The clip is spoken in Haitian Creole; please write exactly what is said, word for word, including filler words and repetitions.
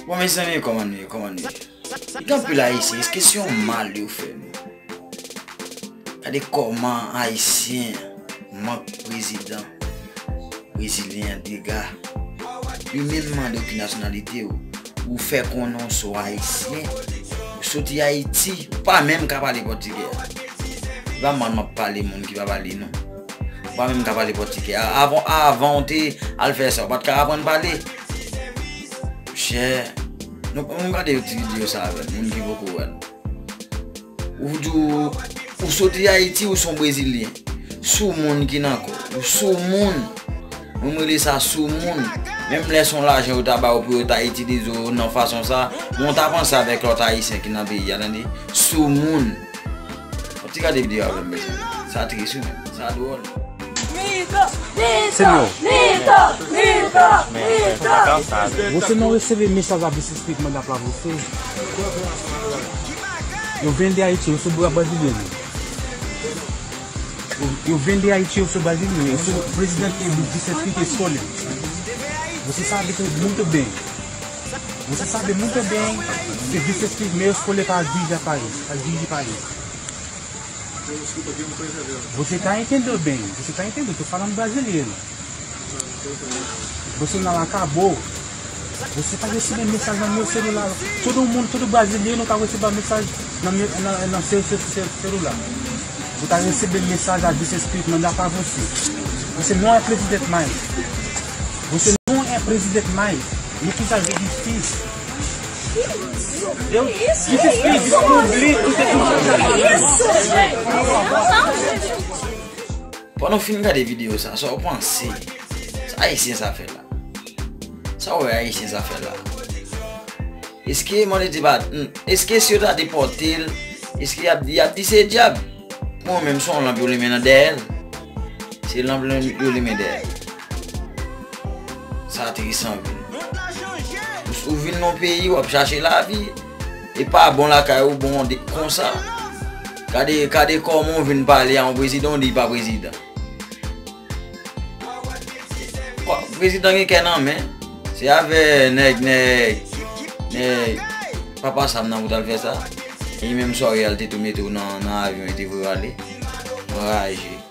Bon, mezanmi, kòman nou ye? Kòman nou ye? Gen anpil Ayisyen, èske se yon mal yo fè nou? Gade kòman Ayisyen mank prezidan. Brezilyen an dega. Li menm mande w ki nasyonalite w. Ou fè konnen w se yon Ayisyen. Ou soti Ayiti, ou pa menm ka pale pòtigè. Se pa mal m ap pale moun ki pa pale non. Ou pa menm ka pale pòtigè. A- Avan, avan w te al fè sa, ou pa t ka aprann pale. Chè, nou, nou gade ti videyo sa avè m, moun ki poko wè l. Ou di w, ou soti Ayiti, ou se yon Brezilyen. Soumoun ki nan kò w. Ou soumoun. Mwen, m rele sa soumoun. Menm lè se yon lajan yo ta ba w pou yo ta itilize w nan fason sa, men w ta panse avèk lòt Ayisyen ki nan peyi a, tande. Soumoun. Yon ti gade videyo avè m, mezanmi. Sa tris, wi, men. Sa dwòl. Mito! Mito! Mito! Mito! Mito! Bon, se nou resevè mesaj la, disrespect manda pra você. Eu vim de Haiti, eu sou brasileiro. Eu, eu vim de Haiti, eu sou brasileiro. Eu sou presidente do Distrito Escolha. Você sabe muito bem. Você sabe muito bem que Distrito Escolha para dirigir país, para dirigir país. Você tá entendendo bem, você tá entendendo, eu tô falando brasileiro. Bolsonaro acabou. Você tá recebendo mensagem no meu celular. Todo mundo, todo brasileiro tá recebendo mensagem na minha, na, na seu, seu, seu celular. Você tá recebendo mensagem a disrespect manda pra você. Você não é presidente mais. Você não é presidente mais. Não precisa ver difícil. Eu descobri, descobri. Pandan w fin gade videyo sa, sa w panse? Sa Ayisyen sa fè la? Sa w wè Ayisyen sa fè la? Èske mande ti pa, hmm, èske si yo ta depòte l, èske y ap, y ap di se dyab? Mwen menm, se yon lanp yo limen nan dèyè l. Se lanp yo limen dèyè l. Sa tris anpil. Ou, ou vin nan peyi, w ap chache lavi. E pa bon lakay ou bon de, konsa. Gade, gade kòman w vin pale a yon prezidan, w di l pa prezidan. Kwa, prezidan gen kè nan men. Se avè nèg, nèg, nèg, papa Sam nan pou t al fè sa. E li menm sòrè a, li te tou mete w nan, nan avyon, li te voye w ale. Anraje.